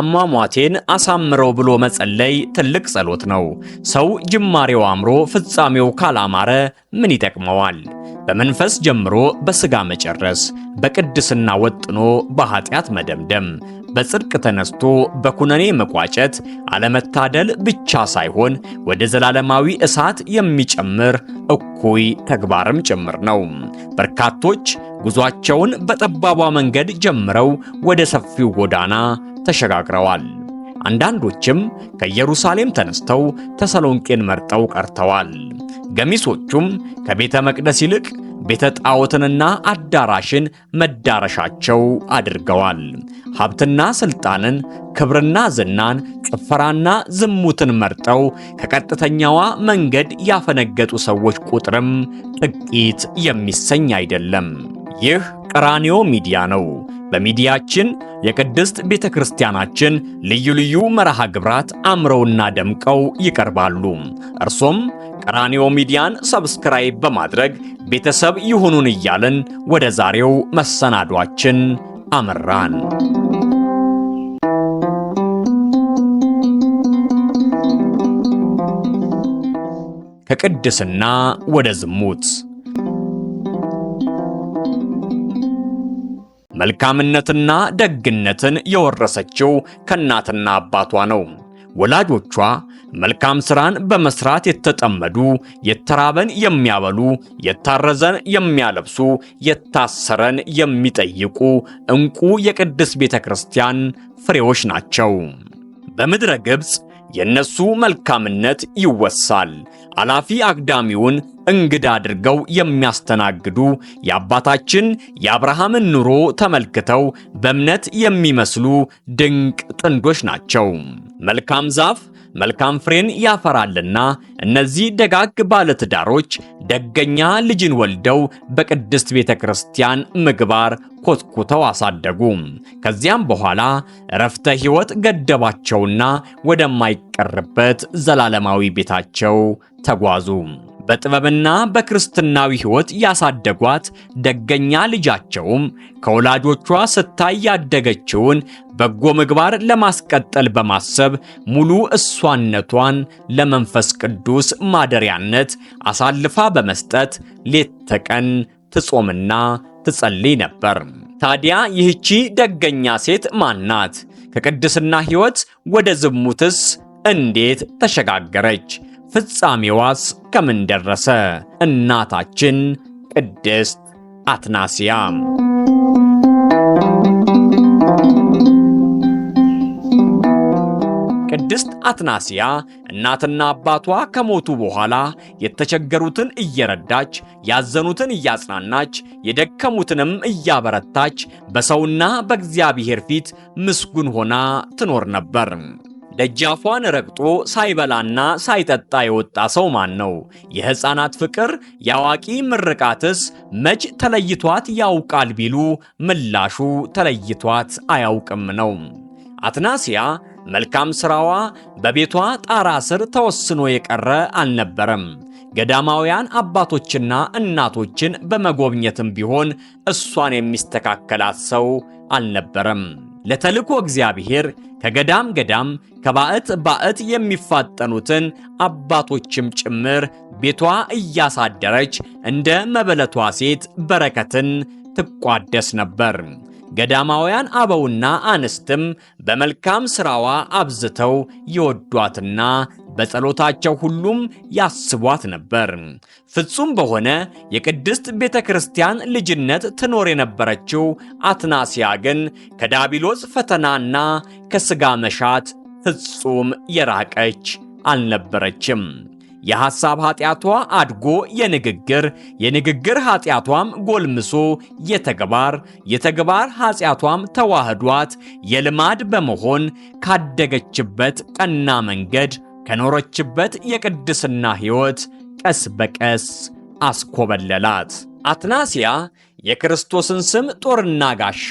አሟሟቴን አሳምረው ብሎ መጸለይ ትልቅ ጸሎት ነው። ሰው ጅማሬው አምሮ ፍጻሜው ካላማረ ምን ይጠቅመዋል? በመንፈስ ጀምሮ በሥጋ መጨረስ፣ በቅድስና ወጥኖ በኃጢአት መደምደም፣ በጽድቅ ተነስቶ በኩነኔ መቋጨት አለመታደል ብቻ ሳይሆን ወደ ዘላለማዊ እሳት የሚጨምር እኩይ ተግባርም ጭምር ነው። በርካቶች ጉዟቸውን በጠባቧ መንገድ ጀምረው ወደ ሰፊው ጎዳና ተሸጋግረዋል። አንዳንዶችም ከኢየሩሳሌም ተነስተው ተሰሎንቄን መርጠው ቀርተዋል። ገሚሶቹም ከቤተ መቅደስ ይልቅ ቤተ ጣዖትንና አዳራሽን መዳረሻቸው አድርገዋል። ሀብትና ስልጣንን፣ ክብርና ዝናን፣ ጭፈራና ዝሙትን መርጠው ከቀጥተኛዋ መንገድ ያፈነገጡ ሰዎች ቁጥርም ጥቂት የሚሰኝ አይደለም። ይህ ቀራንዮ ሚዲያ ነው። በሚዲያችን የቅድስት ቤተ ክርስቲያናችን ልዩ ልዩ መርሃ ግብራት አምረውና ደምቀው ይቀርባሉ። እርሶም ቀራንዮ ሚዲያን subscribe በማድረግ ቤተሰብ ይሁኑን እያልን ወደ ዛሬው መሰናዷችን አመራን። ከቅድስና ወደ ዝሙት። መልካምነትና ደግነትን የወረሰችው ከእናትና አባቷ ነው። ወላጆቿ መልካም ስራን በመስራት የተጠመዱ፣ የተራበን የሚያበሉ፣ የታረዘን የሚያለብሱ፣ የታሰረን የሚጠይቁ እንቁ የቅድስት ቤተ ክርስቲያን ፍሬዎች ናቸው። በምድረ ግብፅ የነሱ መልካምነት ይወሳል። አላፊ አግዳሚውን እንግዳ አድርገው የሚያስተናግዱ የአባታችን የአብርሃምን ኑሮ ተመልክተው በእምነት የሚመስሉ ድንቅ ጥንዶች ናቸው። መልካም ዛፍ መልካም ፍሬን ያፈራልና እነዚህ ደጋግ ባለትዳሮች ደገኛ ልጅን ወልደው በቅድስት ቤተ ክርስቲያን ምግባር ኮትኩተው አሳደጉ። ከዚያም በኋላ እረፍተ ሕይወት ገደባቸውና ወደማይቀርበት ዘላለማዊ ቤታቸው ተጓዙ። በጥበብና በክርስትናዊ ሕይወት ያሳደጓት ደገኛ ልጃቸውም ከወላጆቿ ስታይ ያደገችውን በጎ ምግባር ለማስቀጠል በማሰብ ሙሉ እሷነቷን ለመንፈስ ቅዱስ ማደሪያነት አሳልፋ በመስጠት ሌት ተቀን ትጾምና ትጸልይ ነበር። ታዲያ ይህቺ ደገኛ ሴት ማናት? ከቅድስና ሕይወት ወደ ዝሙትስ እንዴት ተሸጋገረች? ፍጻሜዋስ ከምን ደረሰ? እናታችን ቅድስት አትናሲያ። ቅድስት አትናሲያ እናትና አባቷ ከሞቱ በኋላ የተቸገሩትን እየረዳች፣ ያዘኑትን እያጽናናች፣ የደከሙትንም እያበረታች በሰውና በእግዚአብሔር ፊት ምስጉን ሆና ትኖር ነበር። ደጃፏን ረግጦ ሳይበላና ሳይጠጣ የወጣ ሰው ማን ነው? የሕፃናት ፍቅር የአዋቂ ምርቃትስ መች ተለይቷት ያውቃል ቢሉ ምላሹ ተለይቷት አያውቅም ነው። አትናሲያ መልካም ሥራዋ በቤቷ ጣራ ስር ተወስኖ የቀረ አልነበረም። ገዳማውያን አባቶችና እናቶችን በመጎብኘትም ቢሆን እሷን የሚስተካከላት ሰው አልነበረም። ለተልእኮ እግዚአብሔር ከገዳም ገዳም ከባዕት ባዕት የሚፋጠኑትን አባቶችም ጭምር ቤቷ እያሳደረች እንደ መበለቷ ሴት በረከትን ትቋደስ ነበር። ገዳማውያን አበውና አንስትም በመልካም ሥራዋ አብዝተው ይወዷትና በጸሎታቸው ሁሉም ያስቧት ነበር። ፍጹም በሆነ የቅድስት ቤተ ክርስቲያን ልጅነት ትኖር የነበረችው አትናሲያ ግን ከዳቢሎስ ፈተናና ከሥጋ መሻት ፍጹም የራቀች አልነበረችም። የሐሳብ ኃጢአቷ አድጎ የንግግር፣ የንግግር ኃጢአቷም ጎልምሶ የተግባር፣ የተግባር ኃጢአቷም ተዋህዷት የልማድ በመሆን ካደገችበት ቀና መንገድ ከኖረችበት የቅድስና ሕይወት ቀስ በቀስ አስኮበለላት። አትናሲያ የክርስቶስን ስም ጦርና ጋሻ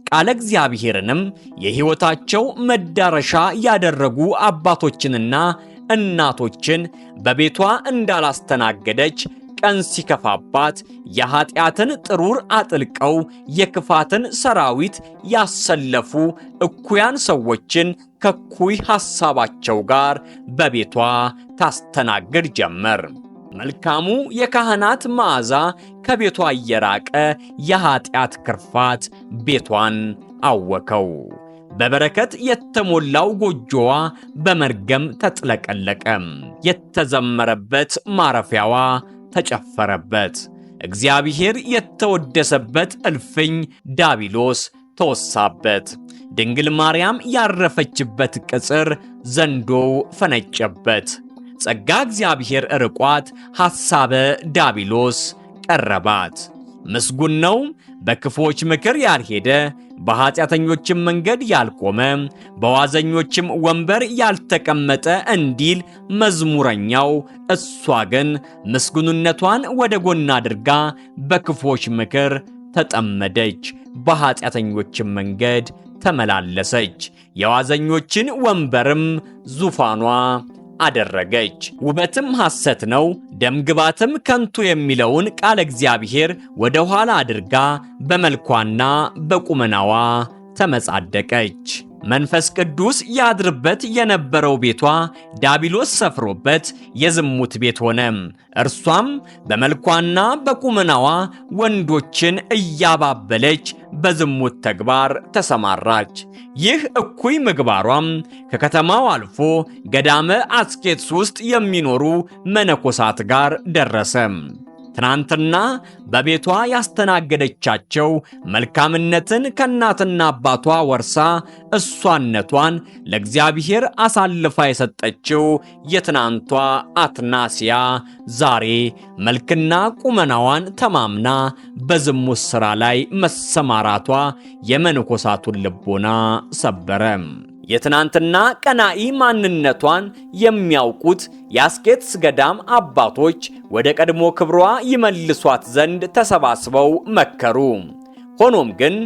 ቃለ እግዚአብሔርንም የሕይወታቸው መዳረሻ ያደረጉ አባቶችንና እናቶችን በቤቷ እንዳላስተናገደች ቀን ሲከፋባት የኀጢአትን ጥሩር አጥልቀው የክፋትን ሰራዊት ያሰለፉ እኩያን ሰዎችን ከኩይ ሐሳባቸው ጋር በቤቷ ታስተናግድ ጀመር። መልካሙ የካህናት መዓዛ ከቤቷ እየራቀ የኀጢአት ክርፋት ቤቷን አወከው። በበረከት የተሞላው ጎጆዋ በመርገም ተጥለቀለቀ። የተዘመረበት ማረፊያዋ ተጨፈረበት። እግዚአብሔር የተወደሰበት እልፍኝ ዳቢሎስ ተወሳበት። ድንግል ማርያም ያረፈችበት ቅጽር ዘንዶው ፈነጨበት። ጸጋ እግዚአብሔር ርቋት ሐሳበ ዳቢሎስ ቀረባት። ምስጉን ነው በክፉዎች ምክር ያልሄደ፣ በኃጢአተኞችም መንገድ ያልቆመ፣ በዋዘኞችም ወንበር ያልተቀመጠ እንዲል መዝሙረኛው። እሷ ግን ምስጉንነቷን ወደ ጎን አድርጋ በክፉዎች ምክር ተጠመደች፣ በኃጢአተኞችም መንገድ ተመላለሰች። የዋዘኞችን ወንበርም ዙፋኗ አደረገች። ውበትም ሐሰት ነው፣ ደምግባትም ከንቱ የሚለውን ቃለ እግዚአብሔር ወደ ኋላ አድርጋ በመልኳና በቁመናዋ ተመጻደቀች። መንፈስ ቅዱስ ያድርበት የነበረው ቤቷ ዳቢሎስ ሰፍሮበት የዝሙት ቤት ሆነ። እርሷም በመልኳና በቁመናዋ ወንዶችን እያባበለች በዝሙት ተግባር ተሰማራች። ይህ እኩይ ምግባሯም ከከተማው አልፎ ገዳመ አስቄጥስ ውስጥ የሚኖሩ መነኮሳት ጋር ደረሰ። ትናንትና በቤቷ ያስተናገደቻቸው መልካምነትን ከእናትና አባቷ ወርሳ እሷነቷን ለእግዚአብሔር አሳልፋ የሰጠችው የትናንቷ አትናሲያ ዛሬ መልክና ቁመናዋን ተማምና በዝሙት ሥራ ላይ መሰማራቷ የመነኮሳቱን ልቦና ሰበረ። የትናንትና ቀናኢ ማንነቷን የሚያውቁት የአስቄጥስ ገዳም አባቶች ወደ ቀድሞ ክብሯ ይመልሷት ዘንድ ተሰባስበው መከሩ። ሆኖም ግን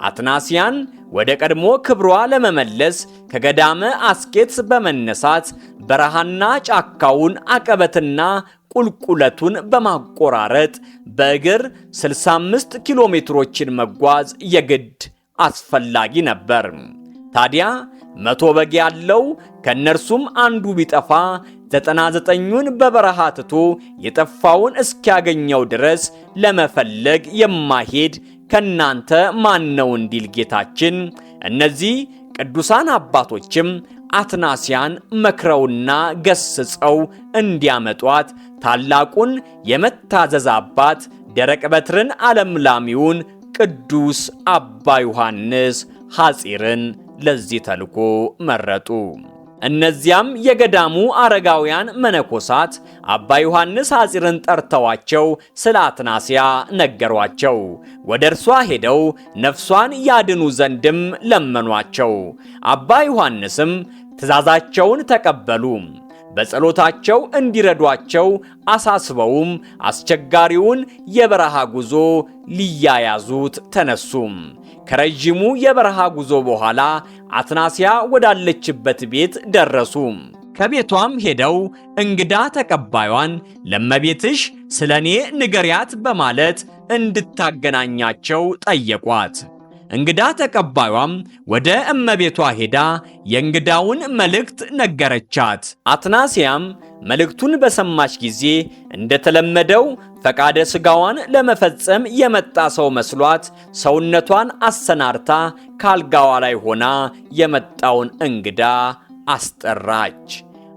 አትናሲያን ወደ ቀድሞ ክብሯ ለመመለስ ከገዳመ አስቄጥስ በመነሳት በረሃና ጫካውን አቀበትና ቁልቁለቱን በማቆራረጥ በእግር 65 ኪሎ ሜትሮችን መጓዝ የግድ አስፈላጊ ነበር። ታዲያ 100 በግ ያለው ከእነርሱም አንዱ ቢጠፋ 99ኙን በበረሃ ትቶ የጠፋውን እስኪያገኘው ድረስ ለመፈለግ የማይሄድ ከናንተ ማን ነው እንዲል ጌታችን፣ እነዚህ ቅዱሳን አባቶችም አትናሲያን መክረውና ገስጸው እንዲያመጧት ታላቁን የመታዘዝ አባት ደረቅ በትርን አለምላሚውን ቅዱስ አባ ዮሐንስ ሐጺርን ለዚህ ተልኮ መረጡ። እነዚያም የገዳሙ አረጋውያን መነኮሳት አባ ዮሐንስ ሐጺርን ጠርተዋቸው ስለ አትናሲያ ነገሯቸው። ወደ እርሷ ሄደው ነፍሷን ያድኑ ዘንድም ለመኗቸው። አባ ዮሐንስም ትእዛዛቸውን ተቀበሉ። በጸሎታቸው እንዲረዷቸው አሳስበውም አስቸጋሪውን የበረሃ ጉዞ ሊያያዙት ተነሱ። ከረዥሙ የበረሃ ጉዞ በኋላ አትናሲያ ወዳለችበት ቤት ደረሱ። ከቤቷም ሄደው እንግዳ ተቀባዩን ለመቤትሽ ስለኔ ንገሪያት በማለት እንድታገናኛቸው ጠየቋት። እንግዳ ተቀባዩም ወደ እመቤቷ ሄዳ የእንግዳውን መልእክት ነገረቻት። አትናሲያም መልእክቱን በሰማች ጊዜ እንደተለመደው ፈቃደ ሥጋዋን ለመፈጸም የመጣ ሰው መስሏት ሰውነቷን አሰናርታ ካልጋዋ ላይ ሆና የመጣውን እንግዳ አስጠራች።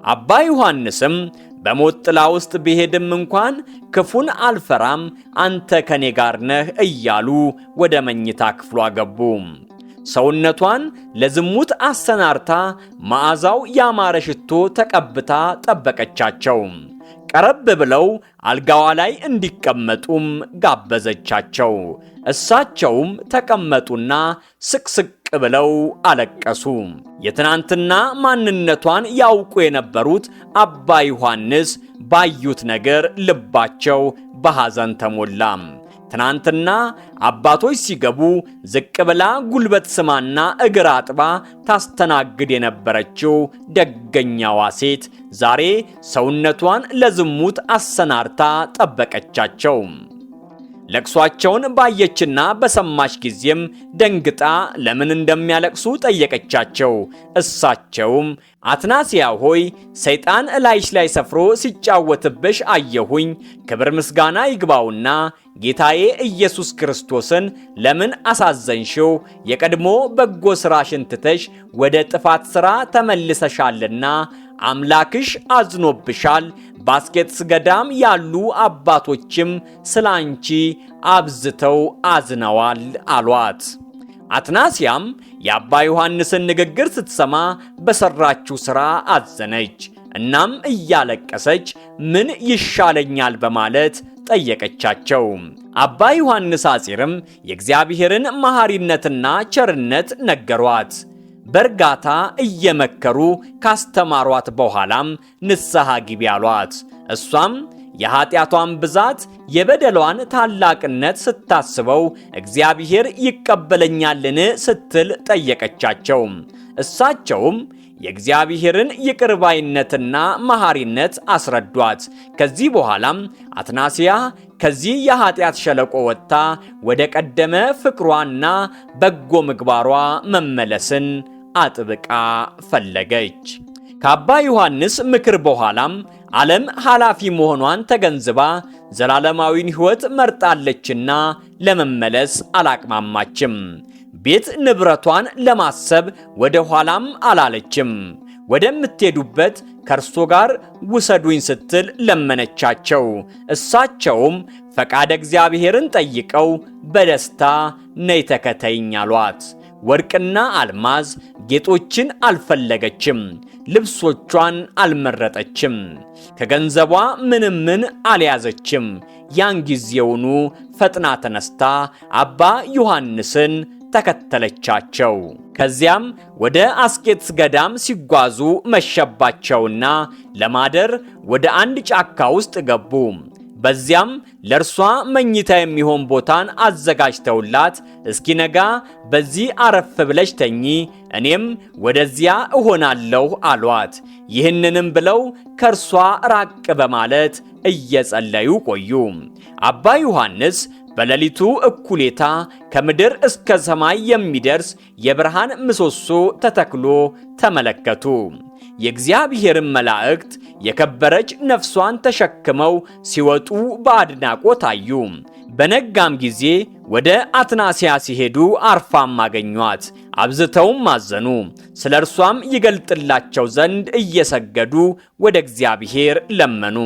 አባ ዮሐንስም በሞት ጥላ ውስጥ ብሄድም እንኳን ክፉን አልፈራም፣ አንተ ከኔ ጋር ነህ እያሉ ወደ መኝታ ክፍሏ ገቡ። ሰውነቷን ለዝሙት አሰናርታ መዓዛው ያማረ ሽቶ ተቀብታ ጠበቀቻቸው። ቀረብ ብለው አልጋዋ ላይ እንዲቀመጡም ጋበዘቻቸው። እሳቸውም ተቀመጡና ስቅስቅ ብለው አለቀሱ። የትናንትና ማንነቷን ያውቁ የነበሩት አባ ዮሐንስ ባዩት ነገር ልባቸው በሐዘን ተሞላ። ትናንትና አባቶች ሲገቡ ዝቅ ብላ ጉልበት ስማና እግር አጥባ ታስተናግድ የነበረችው ደገኛዋ ሴት ዛሬ ሰውነቷን ለዝሙት አሰናርታ ጠበቀቻቸው። ለቅሷቸውን ባየችና በሰማች ጊዜም ደንግጣ ለምን እንደሚያለቅሱ ጠየቀቻቸው። እሳቸውም አትናሲያ ሆይ፣ ሰይጣን እላይሽ ላይ ሰፍሮ ሲጫወትብሽ አየሁኝ። ክብር ምስጋና ይግባውና ጌታዬ ኢየሱስ ክርስቶስን ለምን አሳዘንሽው? የቀድሞ በጎ ሥራሽን ትተሽ ወደ ጥፋት ሥራ ተመልሰሻልና አምላክሽ አዝኖብሻል። ባስኬትስ ገዳም ያሉ አባቶችም ስላንቺ አብዝተው አዝነዋል አሏት። አትናሲያም የአባ ዮሐንስን ንግግር ስትሰማ በሰራችው ሥራ አዘነች። እናም እያለቀሰች ምን ይሻለኛል በማለት ጠየቀቻቸው። አባ ዮሐንስ ሐጺርም የእግዚአብሔርን መሐሪነትና ቸርነት ነገሯት። በእርጋታ እየመከሩ ካስተማሯት በኋላም ንስሐ ግቢ አሏት። እሷም የኃጢአቷን ብዛት የበደሏን ታላቅነት ስታስበው እግዚአብሔር ይቀበለኛልን ስትል ጠየቀቻቸው። እሳቸውም የእግዚአብሔርን ይቅርባይነትና መሐሪነት አስረዷት። ከዚህ በኋላም አትናሲያ ከዚህ የኃጢአት ሸለቆ ወጥታ ወደ ቀደመ ፍቅሯና በጎ ምግባሯ መመለስን አጥብቃ ፈለገች። ከአባ ዮሐንስ ምክር በኋላም ዓለም ኃላፊ መሆኗን ተገንዝባ ዘላለማዊን ሕይወት መርጣለችና ለመመለስ አላቅማማችም። ቤት ንብረቷን ለማሰብ ወደ ኋላም አላለችም። ወደምትሄዱበት ከእርሶ ጋር ውሰዱኝ ስትል ለመነቻቸው። እሳቸውም ፈቃደ እግዚአብሔርን ጠይቀው በደስታ ነይ ተከተይኝ አሏት። ወርቅና አልማዝ ጌጦችን አልፈለገችም። ልብሶቿን አልመረጠችም። ከገንዘቧ ምንም ምን አልያዘችም። ያን ጊዜውኑ ፈጥና ተነስታ አባ ዮሐንስን ተከተለቻቸው። ከዚያም ወደ አስቄጥስ ገዳም ሲጓዙ መሸባቸውና ለማደር ወደ አንድ ጫካ ውስጥ ገቡ። በዚያም ለእርሷ መኝታ የሚሆን ቦታን አዘጋጅተውላት እስኪነጋ በዚህ አረፍ ብለሽ ተኚ፣ እኔም ወደዚያ እሆናለሁ አሏት። ይህንንም ብለው ከእርሷ ራቅ በማለት እየጸለዩ ቆዩ። አባ ዮሐንስ በሌሊቱ እኩሌታ ከምድር እስከ ሰማይ የሚደርስ የብርሃን ምሰሶ ተተክሎ ተመለከቱ። የእግዚአብሔርን መላእክት የከበረች ነፍሷን ተሸክመው ሲወጡ በአድናቆት አዩ። በነጋም ጊዜ ወደ አትናሲያ ሲሄዱ አርፋም አገኟት። አብዝተውም አዘኑ። ስለ እርሷም ይገልጥላቸው ዘንድ እየሰገዱ ወደ እግዚአብሔር ለመኑ።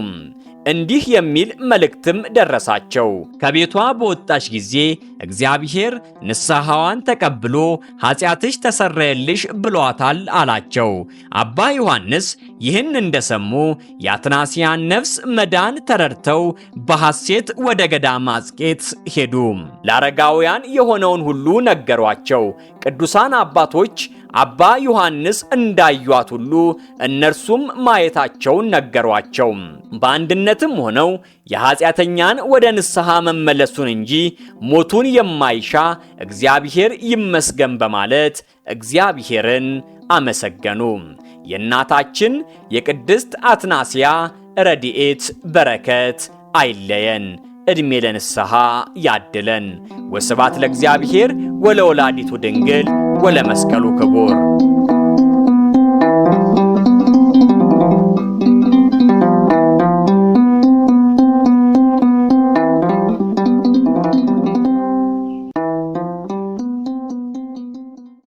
እንዲህ የሚል መልእክትም ደረሳቸው። ከቤቷ በወጣች ጊዜ እግዚአብሔር ንስሐዋን ተቀብሎ ኃጢአትሽ ተሰረየልሽ ብሏታል አላቸው። አባ ዮሐንስ ይህን እንደሰሙ የአትናሲያን ነፍስ መዳን ተረድተው በሐሴት ወደ ገዳመ አስቄጥስ ሄዱ። ለአረጋውያን የሆነውን ሁሉ ነገሯቸው። ቅዱሳን አባቶች አባ ዮሐንስ እንዳዩአት ሁሉ እነርሱም ማየታቸውን ነገሯቸው። በአንድነትም ሆነው የኃጢአተኛን ወደ ንስሐ መመለሱን እንጂ ሞቱን የማይሻ እግዚአብሔር ይመስገን በማለት እግዚአብሔርን አመሰገኑ። የእናታችን የቅድስት አትናስያ ረድኤት በረከት አይለየን። ዕድሜ ለንስሐ ያድለን። ወስብሐት ለእግዚአብሔር ወለወላዲቱ ድንግል ወለመስቀሉ ክቡር።